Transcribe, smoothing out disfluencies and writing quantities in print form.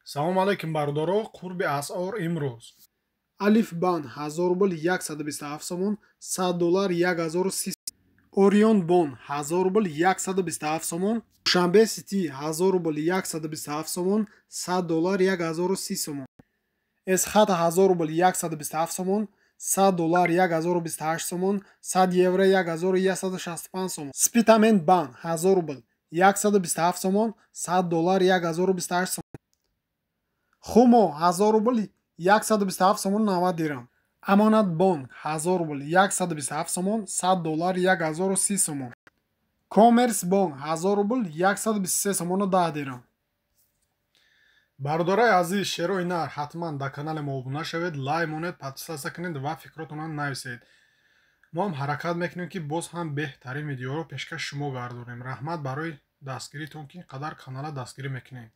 Салом алейкум, бародаро. Қурби асъор имрӯз: Алиф Банк 1000 рубл 127 сомон, 100 доллар 1030. Орион Бонк 1000 рубл 127 сомон. Душанбе Сити 1000 рубл 127 сомон, 100 доллар 1030 сомон. Эсхат 1000 рубл 127 сомон, 100 доллар 1028 сомон, 100 евро 1165 сомон. Спитамен Банк 1000 рубл 127 сомон, 100 доллар 1028 сомон. Хумо 1000 рубл 127 сомон 90 дирам. Амонат Бонк 1000 рубл 127 сомон, 100 доллар 1030 сомон. Коммерс Бонк 1000 рубл 123 сомону 10 дирам. Бародарои азиз, шерои нар, ҳатман дар канали мо обуна шавед, лайк монед, подписаться кунед ва фикротонро нависед. Мо ҳам ҳаракат мекунем, ки боз ҳам беҳтарин видеоро пешкаш шумо гардонем. Раҳмат барои дастгиритон, ки ин қадар каналро дастгирӣ мекунед.